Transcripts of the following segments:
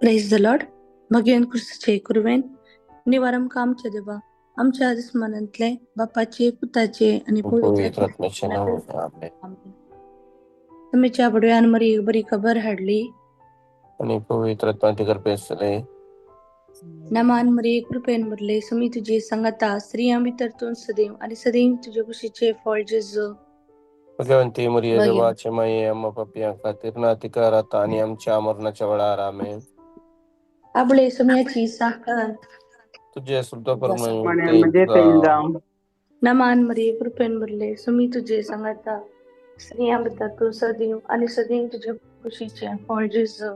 प्रेज the Lord. भगेन क्रिस्ताचे कुरवेन निवार आमकां आमच्या देवा आमच्या दुस्मानांतले बापाचे पुताचे आनी पवित्र आत्म्याचे नांव, आमेन. तुमच्या बडव्यान मरी बरी खबर हाडली आणि पवित्र आत्म्याचे गर्भे. नमान मरिये, कृपेन भरले, सुमी तुझे संगता, स्त्रियां भितर तूं सदैव आणि सदैव तुझ्या कुशीचे फळ जेजू. भगवंती मरिये, देवाचे माये, आम्हा पापियां खातीर नातिकार आता आणि आमच्या मरणाच्या वेळार, आमेन. आबळे सुम्याची साखर तुझे शुद्ध म्हणजे तेल जावं. नमान मरिये, कृपेन भरले, सुमी तुझे संगता, स्त्रियां भितर तूं सदैव आणि सदैव तुझ्या कुशीचे फळ जेजू.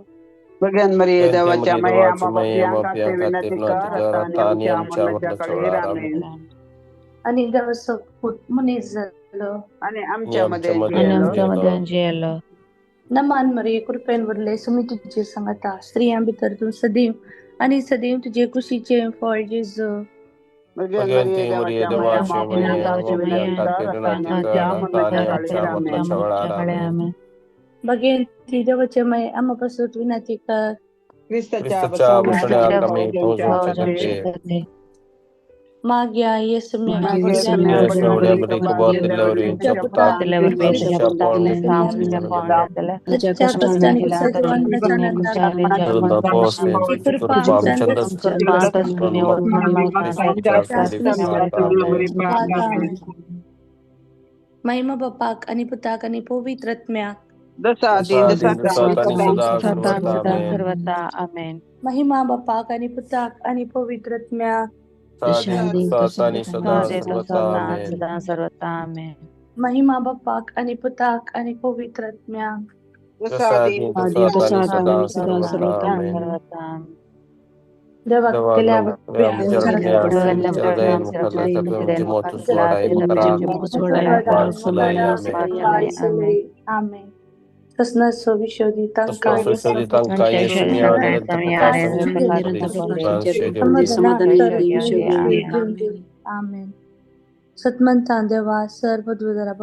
भगवान मरिये, देवाच्या माये, आम्हा पापियां खातीर विनंती कर आता आणि आमच्या मरणाच्या वेळार, आमेन. आणि देवाचो पूत मनीस जालो आणि आमच्या मध्ये आणि आमच्या जियेलो. नमान मरिये, कृपेन भरले, सुमी तुझे संगता, स्त्रियां भितर तूं सदैव आणि सदैव तुझे कुशीचे फळ जेजू. भगवान मरिये, देवाच्या माये, आम्हा पापियां खातीर विनंती कर आता आणि आमच्या मरणाच्या वेळार, आमेन. भगेंती देवाचे माये, आम्हा पासून विनंती कर. क्रिस्ताच्या क्रिस्ताच्या बसण्याक आमी पोहोचूंक शकते. माग्या येसम्या येसम्या खबर दिल्यावर तुमच्या महिमा बापाक आणि पुताक आणि पवित्र आत्म्याक. सर्वता आमेन. महिमा बापाक आणि पुताक आणि पवित्र आत्म्याक. सदा सर्वता आमेन. महिमा बापाक आणि पुताक आणि पवित्र आत्म्याक. देवाक केल्या आमेन. ससनाचो विशोधी तांकां आमेन. सतमंतान देवा सर्व दुधरा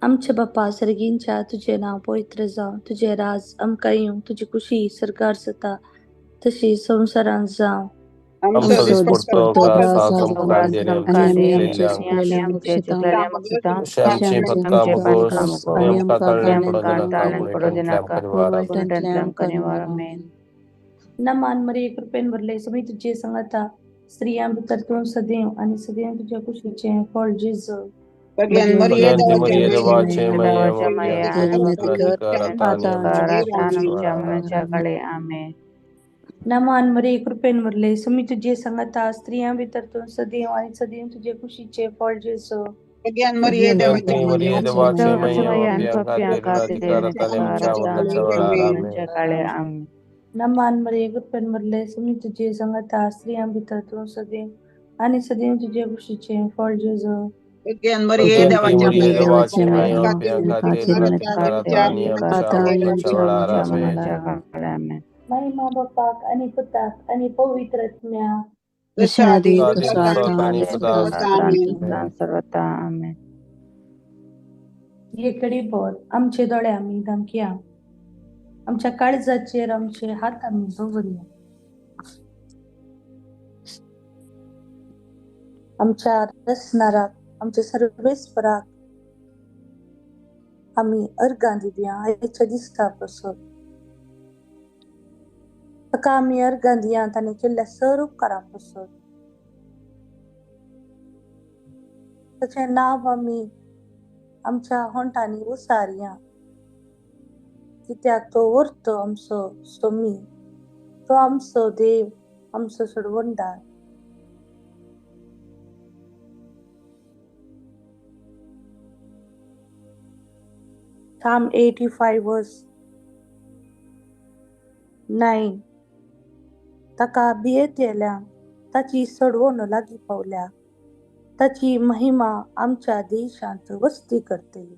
आमच्या बापा सर्गींच्या तुझे नाव पवित्र जावं, तुझे राज आमकां येवं, तुजी खुशी सरकार जाता तशी संवसारांत जावं. नमान मरिये, कृपेन भरले, समी तुझे संगता, स्त्रियां भितर तूं सदैव आणि सदैव तुझ्या कुशीचे फळ जेजू. नमान मरिये, कृपेन भरले, समी तुझे संगता, स्त्रियां भितर तूं सदैव आणि सदैव तुझे कुशीचे फळ जेजू. नमान मरिये, कृपेन भरले, समी तुझे संगता, स्त्रियां भितर तूं सदैव आणि सदैव तुझे कुशीचे फळ जेजू. महिमा बापाक आणि पुताक आणि पवित्र आत्म्याक. हे कडी बोल आमचे दोळे आमी धांपया, आमच्या काळजाचेर आमचे हात आमी दवरया, आमच्या रचणाराक आमच्या सर्वेस्पराक आमी अर्गां दिवया. आयच्या दिसता पासून ताका आमी अर्गां दिया ताणें केल्ल्या सर उपकारां पासून. ताचें नांव आमी आमच्या होंठांनी उसारया, कित्याक तो व्हरतो आमचो सोमी, तो आमचो देव, आमचो सोडवणदार. Psalm 85 verse 9. ताका भियेतल्यांक ताची सोडवण लागीं पावल्या, ताची महिमा आमच्या देशांत वस्ती करतली.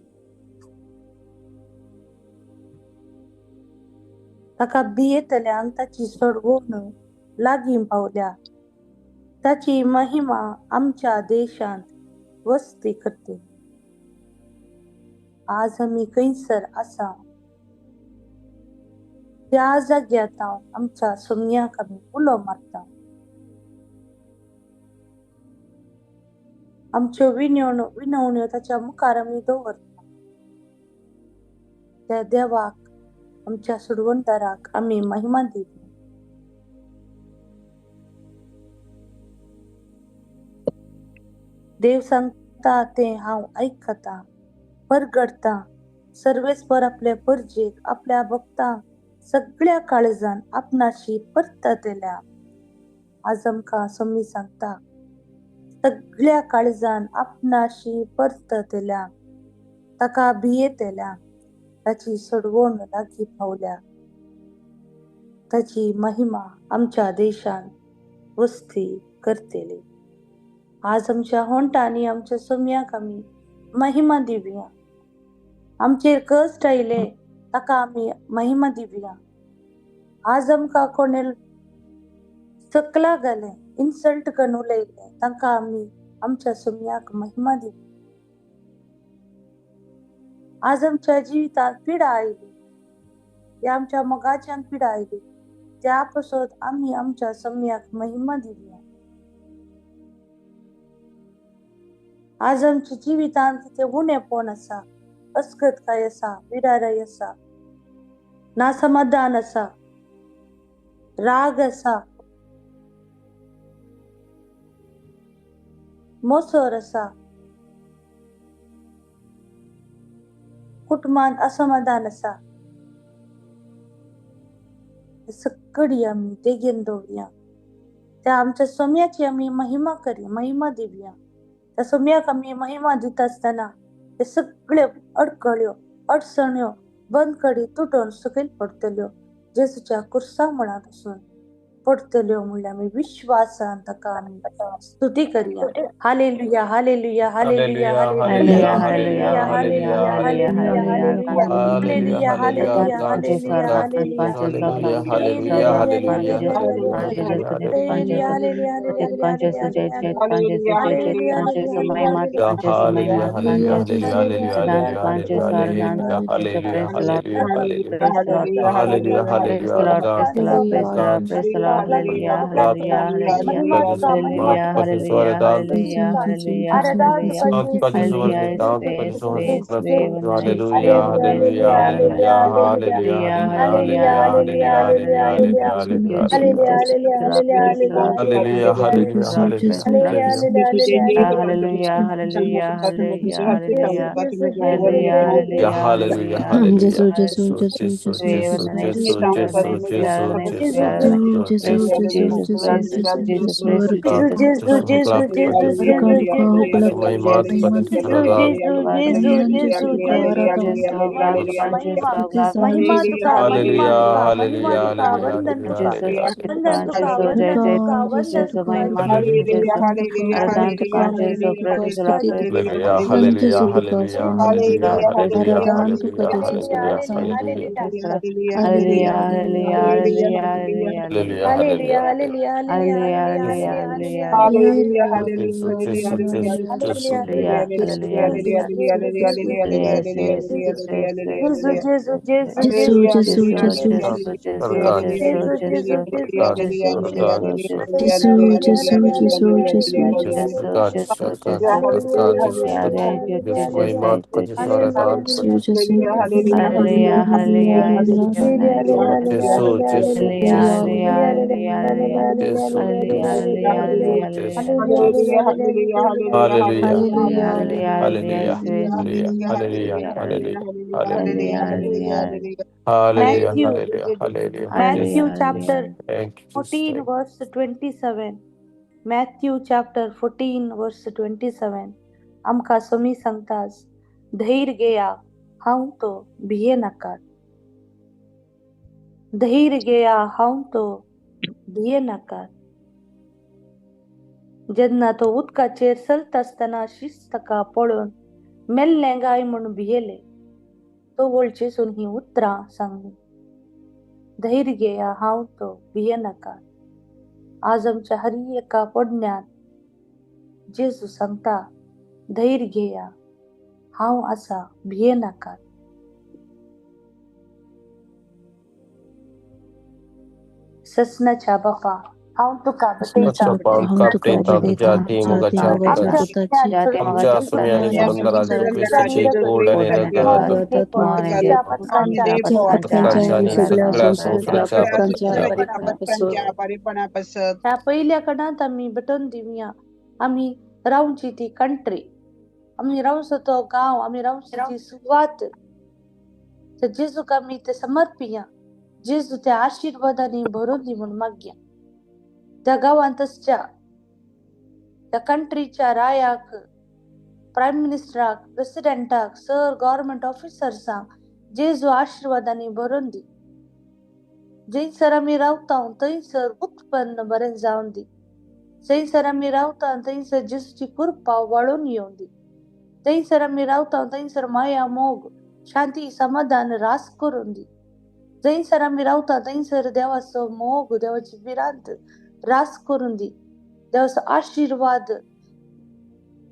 ताका भियेतल्यांक ताची सोडवण लागीं पावल्या, ताची महिमा आमच्या देशांत वस्ती करतली. आज आमी खंयसर आसा त्या जाग्यार आमच्या सोम्याक आमी उलो मारता. आमच्यो विनवण्यो ताच्या मुखार आमी दवरता. त्या देवाक, आमच्या सोडवणदाराक आमी महिमा दिवया. देव सांगता तें हांव आयकता, परगडता. सर्वेस्पर आपले परजेक, आपल्या भक्तांक सगळ्या काळजान आपणाशी परततल्या. आज आमकां स्वामी सांगता, सगळ्या काळजान आपणाशी परततल्या, ताका भियेतल्या, ताची सोडवण लागीं पावल्या, ताची महिमा आमच्या देशान वस्ती करतली. आज आमच्या होंठांनी आमच्या सोम्याक आमी महिमा दिवया. आमचेर कश्ट आयले ताका आमी महिमा दिवया. आज आमकां कोणे सकला घालें, इन्सल्ट करून उलयलें, तांकां आमी आमच्या सोम्याक महिमा दिवया. आज आमच्या जिवितांत पिडा आयली, या आमच्या मोगाच्यान पिडा आयली, त्या पासत आमी आमच्या सोम्याक महिमा दिवया. आज आमच्या जिवितांत कितें उणेपण आसा, अस्कतकाय आसा, विराराय आसा, नासमाधान आसा, राग आसा, मोसर आसा, कुटुंबांत असमाधान आसा, सगळी आमी देगेन दवरया. त्या आमच्या सोम्याची आमी महिमा करया, महिमा दिवया. त्या सोम्याक आमी महिमा दिता आसतना ते सगळ्यो अडकळ्यो, अडचण्यो, बंदकडी तुटोन सकयल पडटल्यो, जेजूच्या कुर्सा मुळांत वचून पडटल्यो म्हणल्यार आमी विश्वासान ताका आमी स्तुती करया. Hallelujah, hallelujah, hallelujah, hallelujah, hallelujah, hallelujah, hallelujah, hallelujah, hallelujah, hallelujah, hallelujah, hallelujah, Matthew chapter 14 verse 27. Matthew chapter 14 verse 27. आमकां स्वामी सांगतास, धैर्य घेया, हांव तो भिये नाकात. धैर्य घेया, हांव तो भिये नाकात. जेन्ना तो उदकाचेर चलता आसतना शिस्त ताका पळोवन मेल्लें गाय म्हूण भियेले. तो वळचेसून ही उतरां सांगली, धैर्य घेया, हांव तो भिये नाकात. आज आमच्या हर एका पडण्यात जेजू सांगता, धैर्य घेया, हांव आसा, भिये नाकात. ससनाच्या बापा, हांव तुका भेटयतां. तुका तुज्या ती मोगाच्या पुताची, आमच्या सुमी आनी सुरंदरा जेजू क्रिस्ताची गोड आनी रगत पथकांच्या आनी सगळ्या संवसाराच्या ह्या पयल्या कणांत आमी भेटोवन दिवया. आमी रावची ती कंट्री, आमी रावचो तो गांव, आमी रावची ती सुवात, जेजूक आमी ते समर्पिया. जेजू त्या आशिर्वादांनी भरून दी म्हूण मागया. त्या गांवांत आसच्या त्या कंट्रीच्या रायाक, प्रायम मिनिस्टराक, प्रेसिडेंटाक, सर गव्हर्मेंट ऑफिसर्सांक जेजू आशिर्वादांनी भरून दी. जंयसर आमी रावता थंयसर उत्पन्न बरें जावन दी. जंयसर आमी रावता थंयसर जेजूची कृपा वाळून येवन दी. थंयसर आमी रावता थंयसर माया, मोग, शांती, समाधान रास करून दी. जंयसर आमी रावता थंयसर देवाचो मोग, देवाची भिरांत रास करून दी. देवाचो आशिर्वाद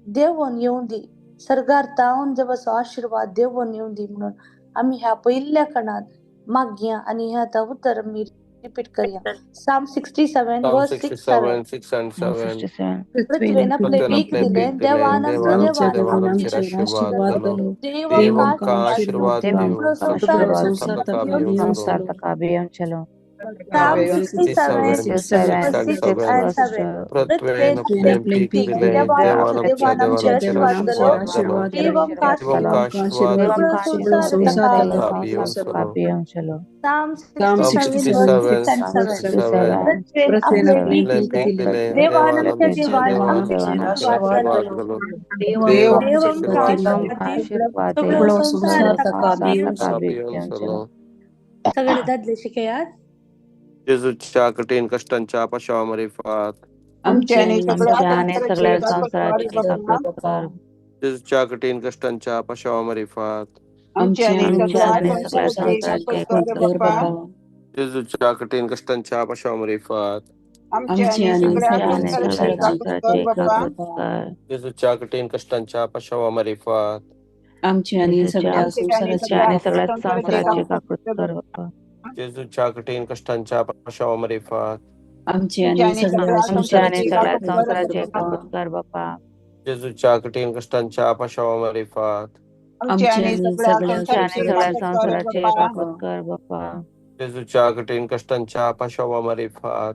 देवोन येवन दी. सर्गार तावन देवाचो आशिर्वाद देवोन येवन दी म्हणून आमी ह्या पयल्या कणांत मागया आनी ह्या आतां उतर आमी रिपीट करया. Psalm 67 verse 6 7. 6 and 7. पृथ्वेन आपले पीक दिले, देवान आमच्या देवान आशीर्वाद दिलो, देव आशीर्वाद संसार ताका भियेवचेलो. Psalm 67 6 and 7. पृथ्वेन आपले पीक दिले, देवान आमच्या देवान आशीर्वाद दिलो, देव आशीर्वाद ताका भियेवचेलो. Psalm 67 verse 6 and 7. पृथ्वेन आपले पीक दिले, देवान आमच्या देवान आशीर्वाद दिलो, देव आशीर्वाद सगळो संवसार ताका भियेवचेलो. सगळे दादले शिकयात. जेजूच्या कठीण कष्टांच्या पाशामारिफात, आमच्या आणि सगळ्या संवसाराची काकूट कर. जेजूच्या कठीण कष्टांच्या पाशामारिफात, आमच्या आणि सगळ्या संवसाराची काकूट कर. जेजूच्या कठीण कष्टांच्या पाशामारिफात, आमच्या आणि सगळ्या संवसाराची काकूट कर. जेजूच्या कठीण कष्टांच्या पाशामारिफात, आमच्या आणि सगळ्या संवसाराची काकूट कर. जेजूच्या कठीण कष्टांच्या पाशामारिफात, आमच्या आणि सगळ्या संवसाराची काकूट कर बापा. जेजूच्या कठीण कष्टांच्या पाशामारिफात, आमच्या आणि सगळ्या संवसाराची काकूट कर बापा. जेजूच्या कठीण कष्टांच्या पाशामारिफात,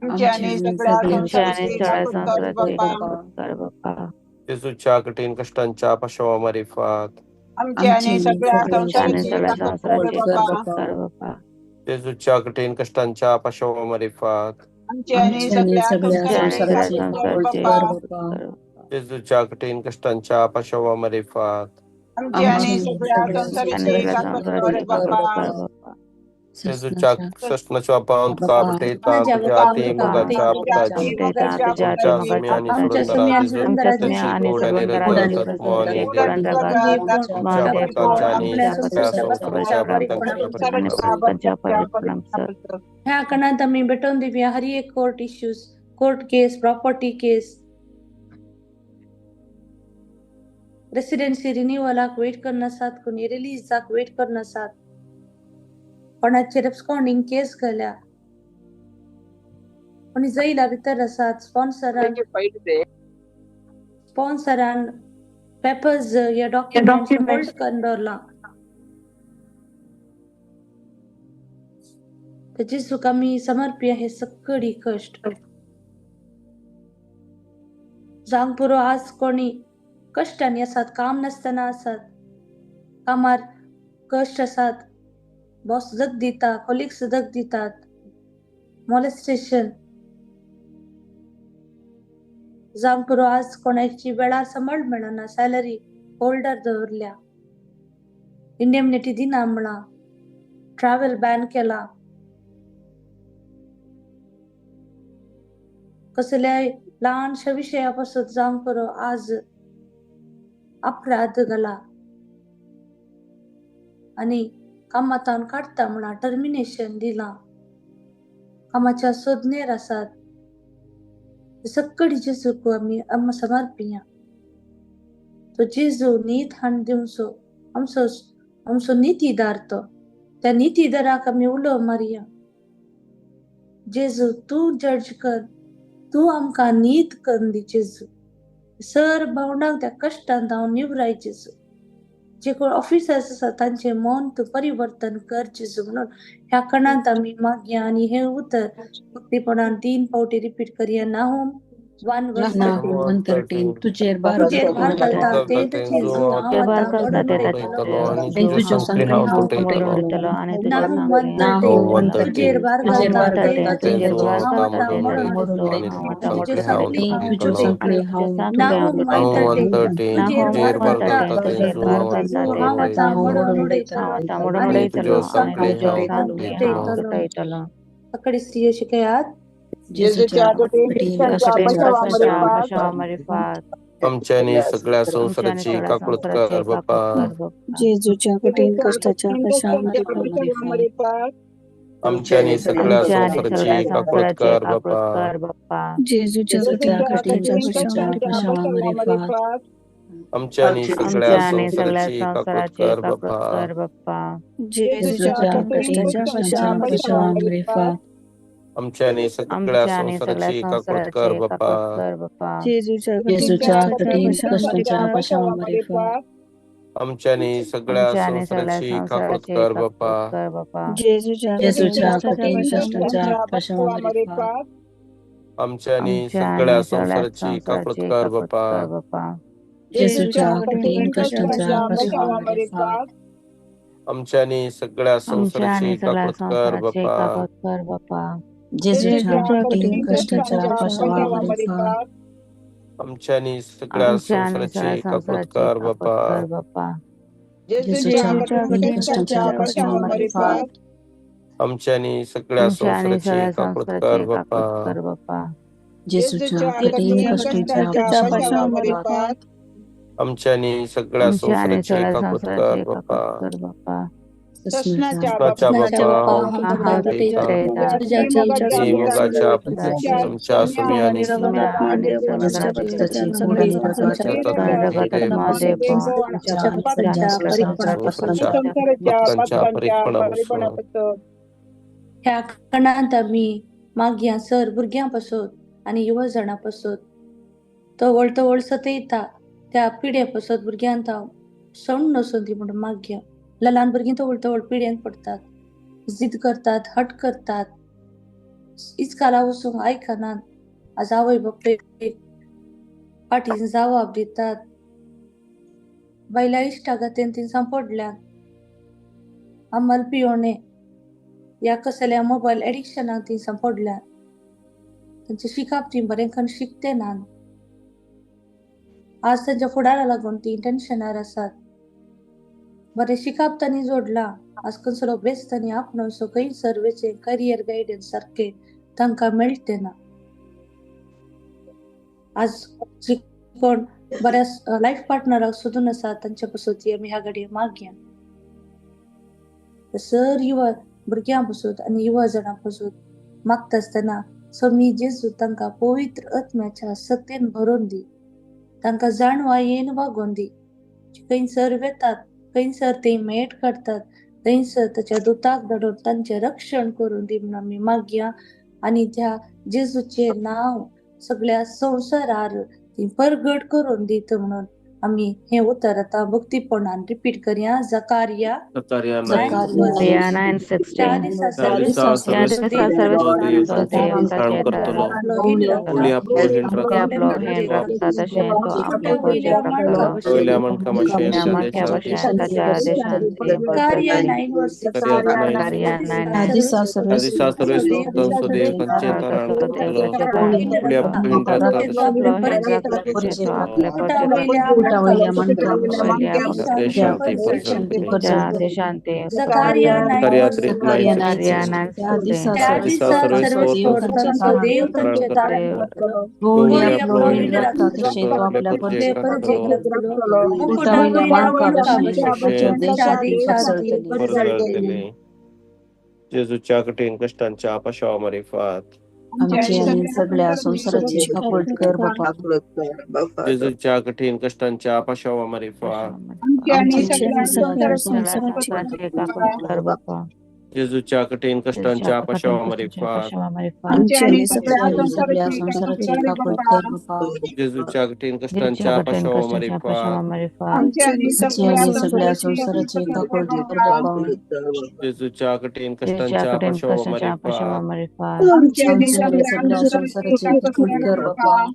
आमच्या आणि सगळ्या संवसाराची काकूट कर बापा. जेजूच्या कठीण कष्टांच्या पाशामारिफात, आमच्या आणि सगळ्या संवसाराची काकूट कर बापा. जेजूच्या कठीण कष्टांच्या पाशामारिफात, आमच्या आणि सगळ्या संवसाराची काकूट कर बापा. जेजूच्या कठीण कष्टांच्या पाशामारिफात, आमच्या आणि सगळ्या संवसाराची काकूट कर बापा. जेजूच्या ससनाच्या बापा तुका भेटयता, तुझ्या ती मोगाच्या पुताची, आमच्या सुमी आणि सुरंदरा जेजू गोड आणि रगत आत्मोनी आमच्या पथकांच्या आणि सगळ्या संवसाराच्या परिपणांच्या. ह्या कणांत आमी भेटोवन दिवया हर एक court issues, court case, property case, residency रिन्यूअलाक वेट करना आसात, कोणी रिलीजाक वेट करना आसात, कोणाचेर एब्सकॉन्डिंग केस घाल्या, कोणी जैला भितर आसात, स्पॉन्सरान स्पॉन्सरान पेपर्स या डॉक्युमेंट्स होल्ड करून दवरला. जेजूक आमी समर्पिया हे सगळी कश्ट. जावंक पुरो आज कोणी कश्टांनी आसात, काम नासतना आसात, कामार कश्ट आसात, बॉस जग दिता, कोलिग्स जग दितात, मॉलेस्टेशन जावंक पुरो आज कोणाची वेळार सांबाळ मेळना, सॅलरी होल्डर दवरल्या. इंडेमनिटी दिना म्हणा, ट्रॅव्हल बॅन केला, कसल्याय ल्हानशा विशया पासत जावंक पुरो आज अपराध घाला आनी कामातान काडटा म्हणा, टर्मिनेशन दिलां, कामाच्या सोदनेर आसात. सगळी जेजूक आमी आमी समर्पिया. तो जेजू नीत हाण दिवचो आमचो आमचो नितीदार, तो त्या नितीदाराक आमी उलो मारया. जेजू तूं जज कर, तूं आमकां नीत करून दी जेजू. सर भावंडांक त्या कश्टांत हांव निवराय जेजू. जे कोण ऑफिसर्स आसा तांचें मन तूं परिवर्तन कर जेजू म्हणून ह्या कणांत आमी मागया. आनी हें उतर भक्तीपणान 3 फावटी रिपीट करया. नाहूम 1:13. नाहूम 1:13. तुजेर भार तुजेर भार घालता ते जेजू, हांव आतां मोडून उडयतलो. तुज्यो सांकळी हांव तुटयतलो. नाहूम 1:13. तुजेर भार घालता ते जेजू, हांव आतां मोडून उडयतलो. तुज्यो सांकळी हांव. नाहूम 1:13. तुजेर भार घालता ते जेजू, हांव आतां मोडून उडयतलो आनी तुज्यो सांकळी हांव तुटयतलो. आकडे स्त्रियो शिकयात. आमच्यानी सगळ्या संसाराची काकळूत कर बाप्पा. जेजूच्या कठीण कष्टाच्या पशामारी. आमच्यानी सगळ्या संसाराची काकळूत कर बाप्पा. जेजूच्या कठीण कष्टाच्या पशामारी. आमच्यानी सगळ्या संसाराची काकळूत कर बाप्पा. जेजूच्या कठीण कष्टाच्या पशामारी. आमच्यानी सगळ्या संसाराची काकळूत कर बाप्पा. जेजूच्या कठीण कष्टाच्या पशामारी. आमच्यानी सगळ्या संसाराची काकळूत कर बाप्पा. जेजूच्या कठीण कष्टाच्या पशामारी. आमच्यानी सगळ्या संसाराची काकळूत कर बाप्पा. जेजूच्या कठीण कष्टाच्या पशामारी. आमच्यानी सगळ्या संसाराची काकळूत कर बाप्पा. जेजूच्या कठीण कष्टाच्या पशामारी. आमच्यानी सगळ्या संसाराची काकळूत कर बाप्पा. जेजूच्या कठीण कष्टाच्या पशामारी. आमच्यानी सगळ्या संसाराची काकळूत कर बाप्पा. जेजूच्या कठीण कष्टाच्या पशामारी. आमच्यानी सगळ्या संसाराची काकळूत कर बाप्पा. कृष्णाच्या बाप्पा, मोगाच्या आमच्या सुम्यानी ह्या कणांत आमी मागया सर भुरग्यां पासत आनी युवा जाणां पासत तवळ तवळ सतयता त्या पिड्या पासत भुरग्यांत सण नसून ती म्हणून मागया. ल्हान भुरगीं तवळ तवळ पिड्यांत पडटात, जिद करतात, हट करतात, इस्काला वचूंक आयकनात. आज आवय बापूय फाटीं जबाब दितात, बायल्या इश्टागतीन ती सांपडल्यात, अंमल पियोणे ह्या कसल्या मोबायल एडिक्शनाक ती सांपडल्यात. तांचें शिकप ती बरें करून शिकते नात. आज तांच्या फुडारा लागून ती टेन्शनार आसात. बरें शिकप तांणी जोडलां, आज कसलो अभ्यास तांणी आपणसो खंय सर्वेचें करियर गायडन्स सारकें तांकां मेळटे ना. आज जे कोण बऱ्या लायफ पार्टनराक सोदून आसा तांचे पासत ती आमी ह्या घडये मागया. सर युवा भुरग्यां पासत आनी युवा जाणां पासत मागता आसतना स्वामी जेजू तांकां पवित्र आत्म्याच्या सक्तीन भरून दी, तांकां जाणवायेन वागोवन दी. खंयसर वेतात खंयसर ते मेट काडटात थंयसर ताच्या दुताक धाडून तांचें रक्षण करून दी म्हणून आमी मागया. आनी त्या जेजूचें नांव सगळ्या संवसारार ती परगट करून दीत म्हणून आमी हें उतर आतां भक्तीपणान रिपीट करया. जकारिया 9:6. मुकुटावयल्या माणक्या ते शांती परजळटली. शांती. Zakaria Zakaria 9:6. 9:6. त्या त्या दिसा दिसा सर्व सर्व देव तांचे देव तारण तांचे करतलो. तारण करतलो. गोवण्या गोवण्या फ्लोरीन फ्लोरीन रक्ताचे रक्ताचे तो तो आपल्या आपल्या परजेक परजेक राखतलो. राखतलो. मुकुटावयल्या मुकुटावयल्या माणका माणका भशेन भशेन आमच्या आमच्या देशांत देशांत पसरतली. परजळटली. परजळटली. जेजूच्या कठीण कश्टांच्या पाशावा मारिफात. आमची आनी सगळ्या संवसाराची काकुळट कर बापा. जेजूच्या कठीण कश्टांच्या पाशावा मारिफात. आमची आनी सगळ्या संवसाराची काकुळट कर बापा. जेजूच्या कठीण कश्टांच्या पाशावा मारिफात. आमची आनी सगळ्या संवसाराची काकुळट कर बापा. जेजूच्या कठीण कश्टांच्या पाशावा मारिफात. आमची आनी सगळ्या संवसाराची काकुळट कर बापा. जेजूच्या कठीण कश्टांच्या पाशावा मारिफात. आमची आनी सगळ्या संवसाराची काकुळट कर बापा.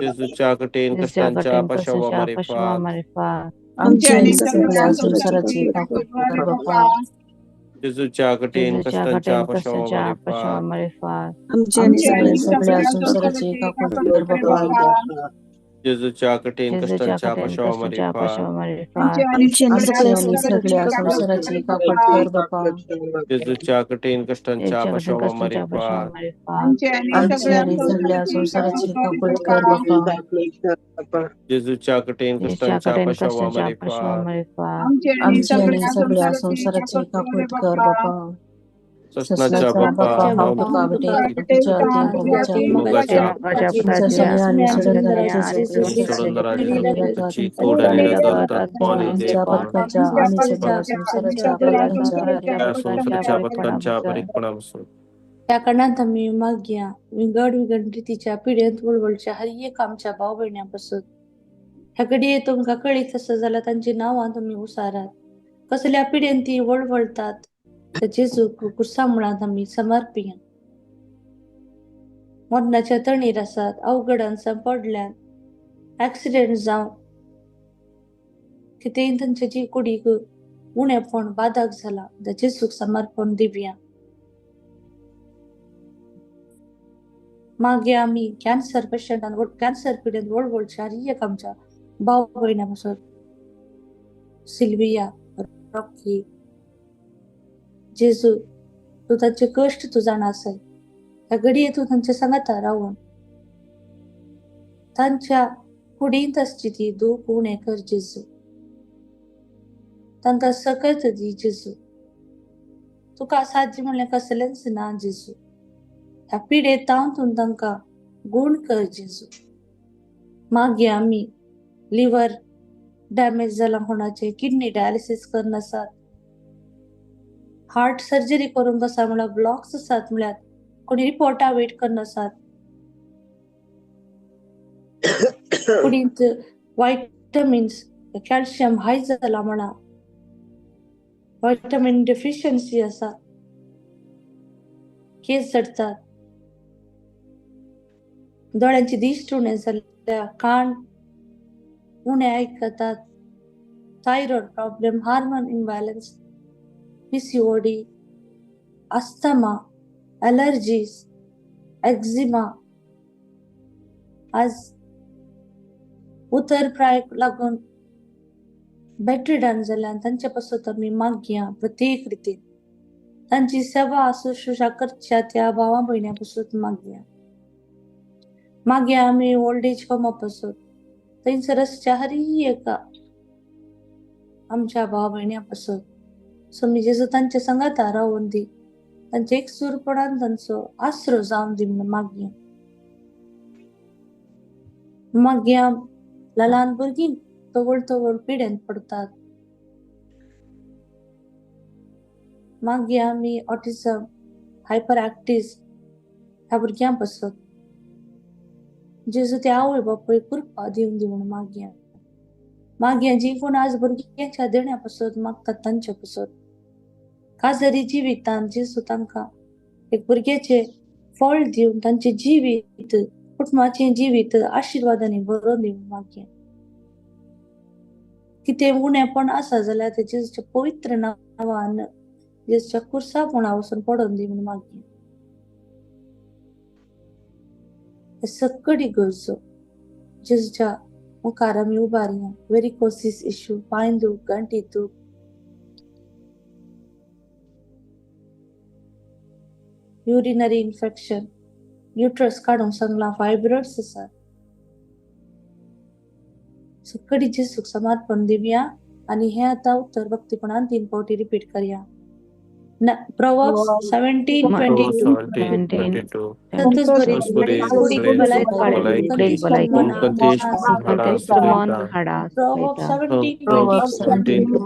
जेजूच्या कठीण कश्टांच्या पाशावा मारिफात. आमची आनी सगळ्या संवसाराची काकुळट कर बापा. जेजूच्या कठीण कश्टांच्या पाशावा मारिफात. आमची आनी सगळ्या संवसाराची काकुळट कर बापा. जेजूच्या कठीण कश्टांच्या पाशावा मारिफात. आमची आनी सगळ्या संवसाराची काकुळट कर बापा. जेजूच्या कठीण कश्टांच्या पाशावा मारिफात. आमची आनी सगळ्या संवसाराची काकुळट कर बापा. जेजूच्या कठीण कश्टांच्या पाशावा मारिफात. आमची आनी सगळ्या संवसाराची काकुळट कर बापा. ससनाच्या ससनाच्या बापा, बापा, हांव हांव तुका भेटयतां तुज्या देव मोगाच्या मोगाच्या तुमच्या सगळ्या आनी सोडून तुझी कोड आणि रगत आत्मा आणि आमच्या देव पथकाच्या आणि सगळ्या संवसाराच्या पथकांच्या संसाराच्या पथकांच्या परीकपणापासून. त्या कारणांत आमी मागया विंगड विंगड रितीच्या पिढयेंत वळवळच्या हर एक आमच्या भाव भयण्यां पासून ह्या घडये तुमकां कळीत आसा जाल्यार तांची नांवां तुमी उसारात. कसल्या पिढयेन ती वळवळतात त्या जेजूक कुर्सा मुळांत आमी समर्पिया. मरणाच्या तणीर आसात, अवघडान पडल्यात, एक्सिडेंट जावन कितेंय तांच्या जी कुडीक उणेपण बाधक जाला त्या जेजूक समर्पण दिवया. मागीर आमी कॅन्सर पेशंटान कॅन्सर पिडेन वळवळच्या हर एक आमच्या भाव भयणां पासून सिल्विया, रॉकी, जेजू तूं तांचे कश्ट तूं जाणा आसाय. ह्या घडये तूं तांच्या सांगाता रावून तांच्या कुडींत आसची ती दूख उणें कर जेजू. तांकां सकत दी जेजू. तुका असाध्य म्हणल्यार कसलेंच ना जेजू. ह्या पिडेंत तातूंत तांकां गूण कर जेजू. मागीर आमी लिवर डॅमेज जालां कोणाचें, किडनी डायलिसीस करून आसात, हार्ट सर्जरी करूंक आसा म्हळ्यार ब्लॉक्स आसात म्हळ्यार कोणी रिपोर्टा वेट करून आसात, कुडींत वायटमिन्स कॅल्शियम हाय जाला म्हणा, वायटमीन डेफिशियन्सी आसा, केस झडटात, दोळ्यांची दिश्ट उणें जाल्या, कान उणें आयकतात, thyroid problem, hormone imbalance, PCOD, asthma, allergies, eczema, आज उतर प्रायक लागून बेडरिडन जाल्यान तांचे पासत आमी मागया प्रत्येक रितीन तांची सेवा शुश्रूषा करच्या त्या भावा भयण्यां पासत मागया. मागया आमी ओल्ड एज होमा पासत थंयसर आसच्या हर एका आमच्या भाव भयण्यां पासत स्वामी जेजू तांच्या सांगाता रावून दी, तांचे एकसूरपणान तांचो आसरो जावन दी म्हणून मागया. मागया ल्हान भुरगीं तवळ तवळ पिडेन पडतात. मागीर आमी ऑटिझम, हायपर ऍक्टिव्ह ह्या भुरग्यां पासत जेजू ते आवय बापूय कृपा दिवन दी म्हणून मागया. मागया जी कोण आज भुरग्यांच्या देण्या पासत मागतात तांचे पासत काजरी जिवितान जेजू तांकां एक भुरग्याचें फळ दिवन तांचें जिवीत, कुटुंबाचें जिवीत आशिर्वादांनी भरोवन दी म्हणून मागया. कितें उणेपण आसा जाल्यार तें जेजूच्या पवित्र नांवान जेजूच्या कुर्सापणा वचून पडोवन दी म्हणून मागया. हे सगळी गरजो जेजूच्या मुखार आमी उबारया. वेरिकोसीस इश्यू, पांय दूख, गांठी दूख, युरिनरी इन्फेक्शन, युट्रस काडूंक सांगलां, फायब्रॉइड्स आसात. सगळी जेजूक समर्पण दिवया आनी हें आतां उत्तर भक्तीपणान 3 फावटी रिपीट करया. Proverbs 17:22. 17:22. Proverbs 17:22.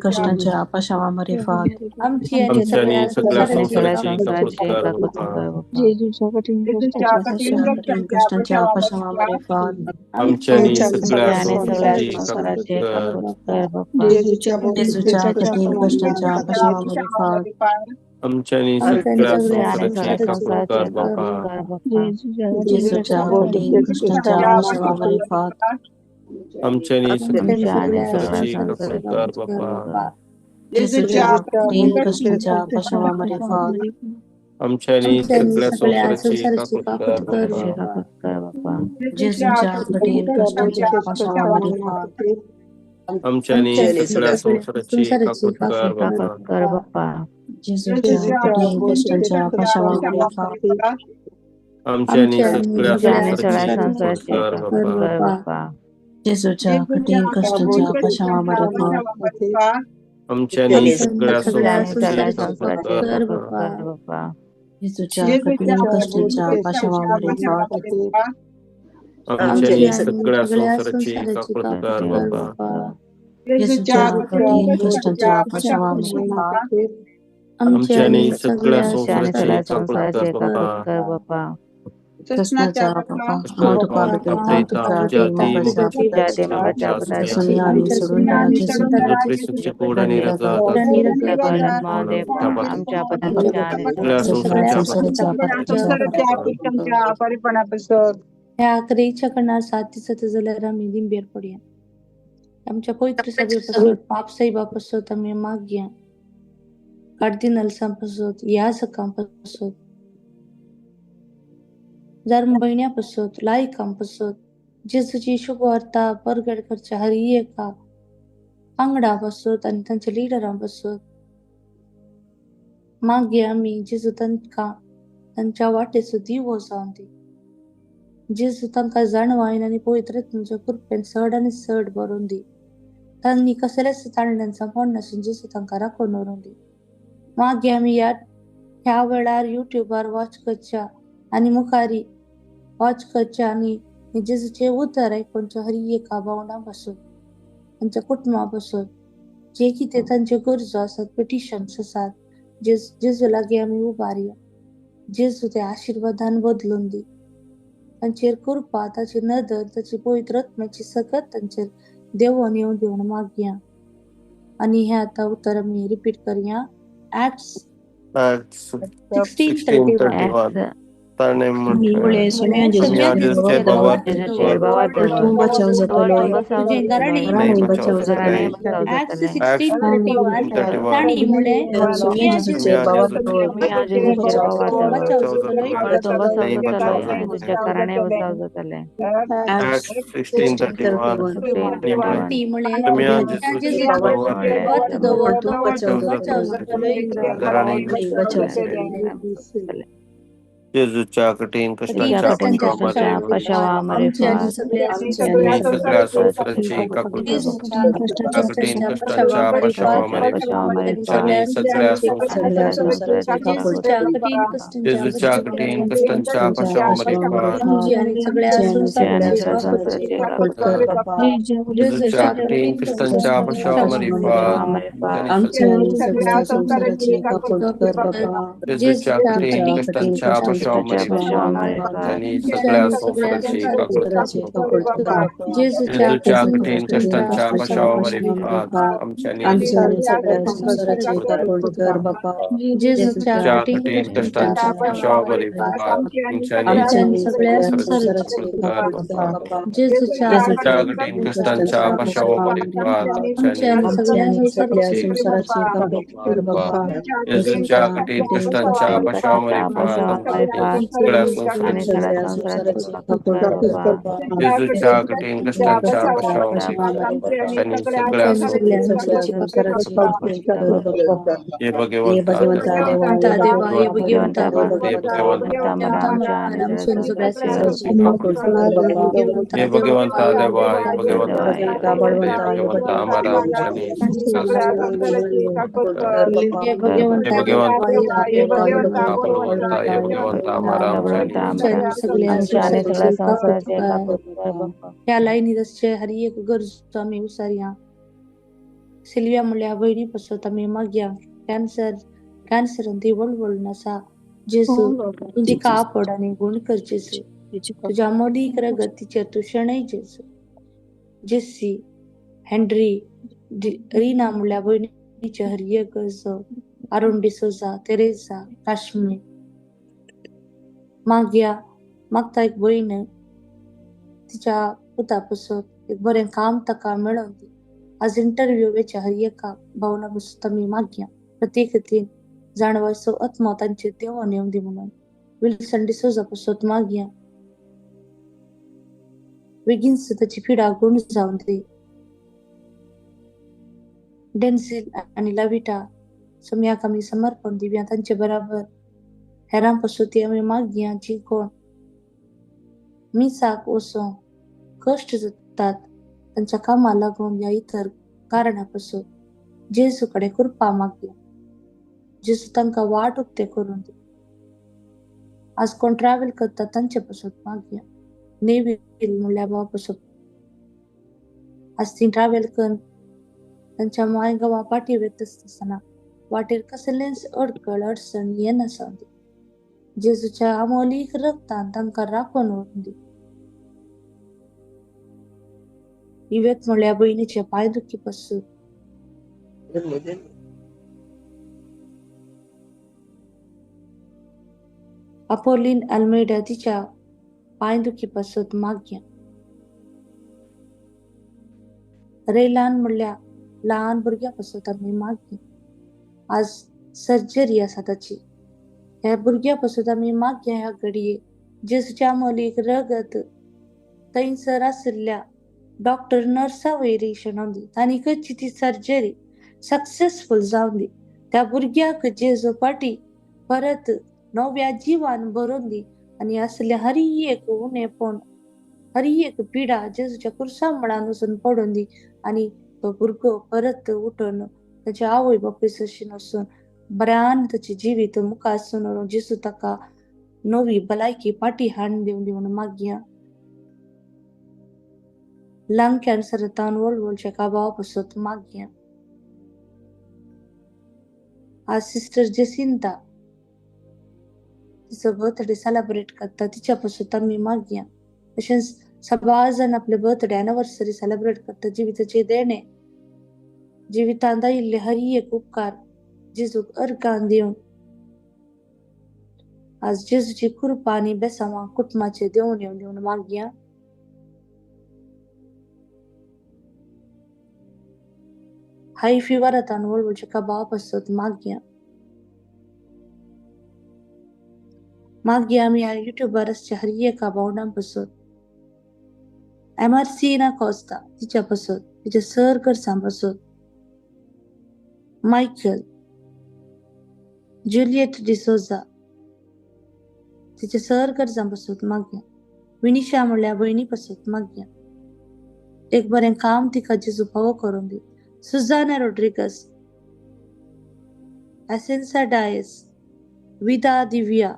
कष्टांच्या पाशावामरे फात. आमची आणि आमची सगळ्या सगळ्या संवसाराची संवसाराची काकूत कर बाप्पा. जेजूच्या कठीण कष्टांच्या पाशावामरे फात. आमची आणि सगळ्या संवसाराची काकूत कर. जेजूच्या कठीण कष्टांच्या पाशावामरे फात. आमची आणि सगळ्या संवसाराची काकूत कर बाप्पा. जेजूच्या कठीण कष्टांच्या पाशावामरे फात. आमची आणि आमची सगळ्या सगळ्या संवसाराची काकूत संवसाराची कर काकूत कर बाप्पा. बाप्पा. जेजूच्या कठीण कष्टांच्या पाशावामरे फात. आमची आणि आमची आणि सगळ्या सगळ्या संवसाराची संवसाराची काकूत काकूत कर कर बाप्पा. बाप्पा. जेजूच्या कठीण कष्टांच्या पाशावामरे फात. आमची आणि आमची आणि सगळ्या सगळ्या संवसाराची संवसाराची काकूत कर काकूत बाप्पा. कर बाप्पा. जेजूच्या कठीण कष्टांच्या पाशावामरे फात. आमची आणि आमची आणि सगळ्या सगळ्या संवसाराची काकूत संवसाराची कर काकूत बाप्पा. कर बाप्पा. जेजूच्या कठीण कष्टांच्या पाशावामरे फात. आमची आणि आमची सगळ्या आणि सगळ्या संवसाराची संवसाराची काकूत काकूत कर कर बाप्पा. बाप्पा. जेजूच्या कठीण कष्टांच्या पाशावामरे फात. आमची आमची आणि आणि सगळ्या सगळ्या संवसाराची संवसाराची काकूत काकूत कर कर बाप्पा. बाप्पा. जेजूच्या कठीण कष्टांच्या पाशावामरे फात. आमची आमची आणि आणि सगळ्या सगळ्या संवसाराची संवसाराची काकूत कर काकूत बाप्पा. कर बाप्पा. कृष्णाच्या बाप्पा कृष्ण तुका आपले तुझ्या ती मगाच्या सुनिया आणि सोडून क्रिस्तूचे कोड आणि रजा सगळ्या संसाराच्या ह्या आखरीच्या कणार सात दिसत जाल्यार आमी दिंबेर पडया. आमच्या पवित्र सभे पासत, पाप साहेबा पासत आमी मागया, कार्दिनल्सां पासत, याजकां पासत, धर्म भयण्यां पासत, लायकां पासत, जेजूची शुभवार्ता परगट करच्या हर एका पांगडा पासत आनी तांच्या लिडरां पासत मागया आमी. जेजू तांकां तांच्या वाटेचो दिवो जावन दी. जेजू तांकां जाणवायन आनी पवित्र तुमच्या कृपेन चड आनी चड भरून दी. तांणी कसलेच ताणण्यांचा पडनासून जेजू तांकां राखून व्हरून दी. मागीर आमी ह्या वेळार युट्यूबार वॉच करच्या आनी मुखारी वॉच करच्या आनी जेजूचे उतर आयकुच्या हर एका भावंडा पासून, तांच्या कुटुंबा पासून जे कितें तांच्यो गरजो आसात, पिटिशन्स आसात, जेजू लागीं आमी उबारया. जेजू ते आशिर्वादान बदलून दी. तांचेर कृपा, ताची नदर, ताची पवित्र आत्म्याची सकत तांचेर देवोन येवन दिवन मागया. आनी हें आतां उतर आमी रिपीट करया. Acts 16:31. ताणें मुळे म्हटलें, सुम्या सुम्या जेजूचे जेजूचे बाबा बाबा तूं बचाव जातलो, तुजें घराणें घराणें बचाव जातलें. Acts 16:31. तांणी म्हणलें, सुम्या जेजूचे बाबा जेजूचे बचाव जातलो. Acts 16:31. तांणी म्हणलें, सुम्या सुम्या जेजूचे जेजूचे बाबा बाबा तूं बचाव बचाव जातलो, जातलो. घराणें घराणें बचाव जातलें. जेजूच्या कठीण कष्टांच्या पशावामरे आमची आणि सगळ्या आमची आणि आनी सगळ्या संवसाराची काकूत कर. कठीण कष्टांच्या पशावामरे आनी सगळ्या सगळ्या संवसाराची काकूत जेजूच्या कठीण कष्टांच्या जेजूच्या कठीण कष्टांच्या पशावामरे आमची आणि सगळ्या संवसाराची काकूत काकूत कर बाप्पा. जेजूच्या कठीण कष्टांच्या पशावामरे आमची आणि सगळ्या संवसाराची काकूत कर बाप्पा. जेजूच्या कठीण कष्टांच्या पाशावर आमच्या सगळ्या संसाराची काकूट कर बाप्पा. जेजूच्या जेजूच्या कठीण कष्टांच्या पाशावर आमच्या सगळ्या संसाराची काकूट कर बाप्पा. जेजूच्या कठीण कठीण कष्टांच्या पाशावर आमच्या सगळ्या संसाराची संसाराची काकूट कर बाप्पा. जेजूच्या जेजूच्या कठीण कष्टांच्या पाशावर आमच्या आमच्या सगळ्या सगळ्या संसाराची संसाराची काकूट कर बाप्पा. येशूच्या कठीण कष्टांच्या पाशावर सगळ्या संसाराची सगळ्या संसाराची काकूट कर बाप्पा. येशूच्या कठीण कष्टांच्या पाशावर सगळ्या सगळ्या संसाराची काकूट कर बाप्पा. हे हे भगवंता भगवंता देवा, देवा, देवा, हे भगवंता हे भगवंता आमच्या सगळ्या संसाराची काकूट कर बाप्पा. हे भगवंता देवा, हे भगवंता भगवंता बळवंता, हे हे भगवंता आम्हाला आमच्या हे हे भगवंता भगवंता देवा, हे भगवंता बळवंता, हे भगवंता आम्हाला आमच्या सगळ्या सगळ्या संसाराची संसाराची काकूट कर. काकूट कर बाप्पा. ह्या लाईनीत असचे हर एक गरजो आमी उसारया. सिल्विया म्हणल्या भयणी पासत आमी मागया. कॅन्सर कॅन्सरान ती वळवळून आसा. जेजू तूं तिका आपड आनी गुण कर जेजू. तुज्या मोलीक रगत तिचेर तूं शणय जेजू. जेसी हेनरी रीना म्हणल्या भयणीचे हर एक गरजो. अरुण डिसोजा, तेरेजा, काश्मीर मागया. मागता एक भयण तिच्या पुता पासत एक बरें काम ताका मेळोवन दी. आज इंटरव्यू वेच्या हर एका भावना पासत आमी मागया. प्रत्येक तीन जाणवायचो आत्मा तांचे देवान येवन दी म्हणून. विल्सन डिसोजा पासत मागया. बेगीनच ताची पिडा गुण जावन दी. डेन्सिल आनी लविटा सम्याक आमी समर्पण दिवया. तांचे बराबर हेरां पासत आमी मागया जी कोण मिसाक वचों कश्ट जातात तांच्या कामा लागून या इतर कारणा पासून जेजू कडेन कृपा मागया. जेजू तांकां वाट उक्ते करून दी. आज कोण ट्रॅव्हल करता तांचे पासून मागया. नेवील म्हणल्यार भावा पासून आज ती ट्रॅव्हल करून तांच्या माय गांवा पाटी वयता आसतना वाटेर कसलेंच अडकळ अडचण येनासा दी. जेजूच्या अमोलीक रक्तान तांकां राखून व्हरून दी. इवेत म्हणल्या भयणीचे पांय दुखी पासून अपोलीन अल्मेडा तिच्या पांय दुखी पासून मागया. रेलान म्हणल्या ल्हान भुरग्या पासून आमी मागया. आज सर्जरी आसा ताची. ह्या भुरग्या पासून आमी मागया ह्या घडये जेजूच्या मोलीक रगत थंयसर आशिल्ल्या डॉक्टर नर्सा वयर शेणोवन दी. तांणी करची ती सर्जरी सक्सेसफूल जावन दी. त्या भुरग्याक जेजू पाटी परत नव्या जिवान भरून दी आनी असले हर एक उणेपण हर एक पिडा जेजूच्या कुर्सा मुळान वचून पडून दी आनी तो भुरगो परत उठून ताच्या आवय बापूय सशीन वचून बऱ्यान ताचे जिवीत मुखार व्हरून जेजू ताका नवी भलायकी पाटी हाडून दिवन दी म्हणून मागया. लंग कॅन्सरांत वळवळच्या काबावा पासत मागया. आज सिस्टर जेसिंता तिचो बर्थडे सेलिब्रेट करता तिच्या पासून आमी मागया. तशेंच सगळा जाण आपले बर्थडे एनिवर्सरी सेलिब्रेट करता. जिविताचे देणे जिवितांत आयिल्ले हर एक उपकार जेजूक अर्गान दिवन आज जेजूची कृपा आनी बेसांवां कुटुंबाचेर देंवून येवन दिवन मागया. हाय फिवरांत वळवळच्या काबावा पासत मागया. मागया आमी ह्या युट्यूबार आसच्या हर एका भावंडां पासत, एमआरसी कोस्ता तिच्या पासत, तिच्या सर गरजां पासत, मायकल जुलियट डिसोजा तिच्या सर गरजां पासत मागया. विनिशा म्हणल्या भयणी पासत मागया. एक बरें काम तिका जेजू फावो करून दी. सुजाना रोड्रिगस, एसेन्सा डायस, विदा दिव्या,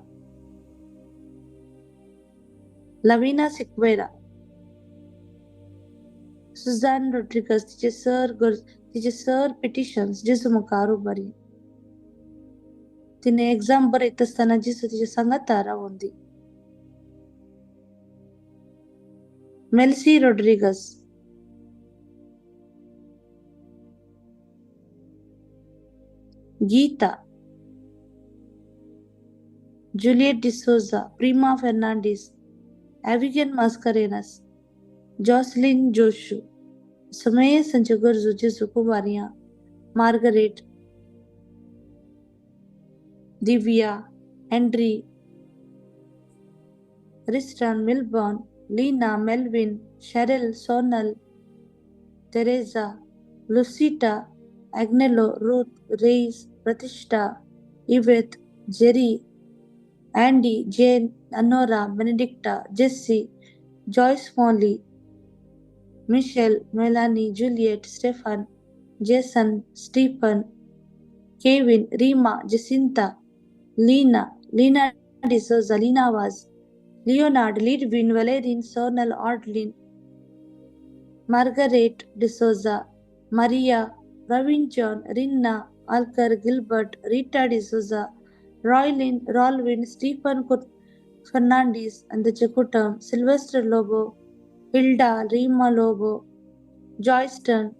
लवीना सिक्वेरा, सुजान रोड्रिगस तिचे सर गरज तिचे सर पिटिशन्स जेजू मुखार उबारी. तिने एग्जाम बरयता आसतना जेजू तिच्या सांगाता रावून दी. Melcy Rodrigues, Geeta, Juliet D'Souza, Prima Fernandes, Avigan Mascarenhas, Jocelyn Joshu, समेत गरजो जेजू कुमारिया, Margaret, Divya, Henry, Riston, Milburn, Leena, Melvin, Cheryl, Sonal, Teresa, Lucita, Agnelo, Ruth, Reis, Pratishtha, Yvette, Jerry, Andy, Jane, Anora, Benedicta, Jesse, Joyce Molly, Michelle, Melanie, Juliet, Stefan, Jason, Stephen, Kevin, Rima, Jacinta, Lena, Lena D'Souza, Lena Vaz, Leonard, Lidwin, Valerian, Sonal, Ordlin, Margaret D'Souza, Maria, Praveen John, Rinna, Alkar, Gilbert, Rita D'Souza, Roylin, Rolwin, Stephen Fernandez, and the Jakutam, Sylvester Lobo, Hilda, Rima Lobo, Joyston,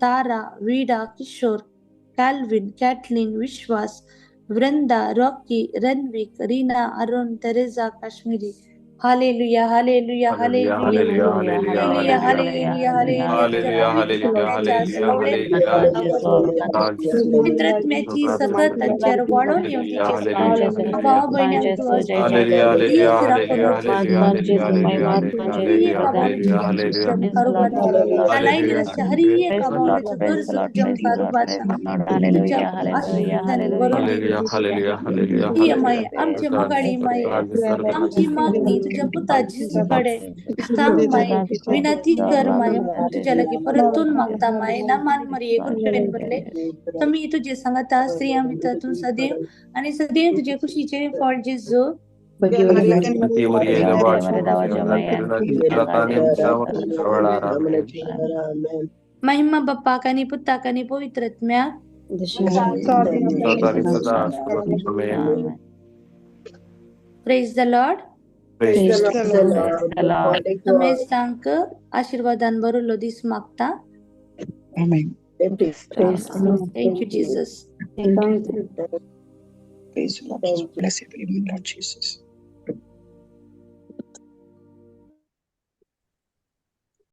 Tara, Vida, Kishore, Calvin, Kathleen, Vishwas, Vrinda, Rocky, Renwick, Reena, Arun, Teresa, Kashmiri. Hallelujah, hallelujah, hallelujah, hallelujah, hallelujah, hallelujah. पवित्रात्म्याची सतत तांचेर वाडोवन येवची भाव भयणांक तूं आमचे मोगाळी माये, आमची मागणी तुझ्या पुता जेजू कडेन सांग माये, विनंती कर माये, तुझ्या लागीं परतून मागता माये. नामान मरिये कृपेन भरले तुमी तुजे सांगाता, स्त्रियां भितर तूं सदैव आणि सदैव तुझे खुशीचे फळ जेजू. महिमा बाप्पाक आणि पुताक आणि पवित्र आत्म्याक. Praise the Lord. समेस्तांक आशीर्वादान भरलो दीस मागता. Thank you Jesus. Praise the Lord. Bless everyone, Lord Jesus.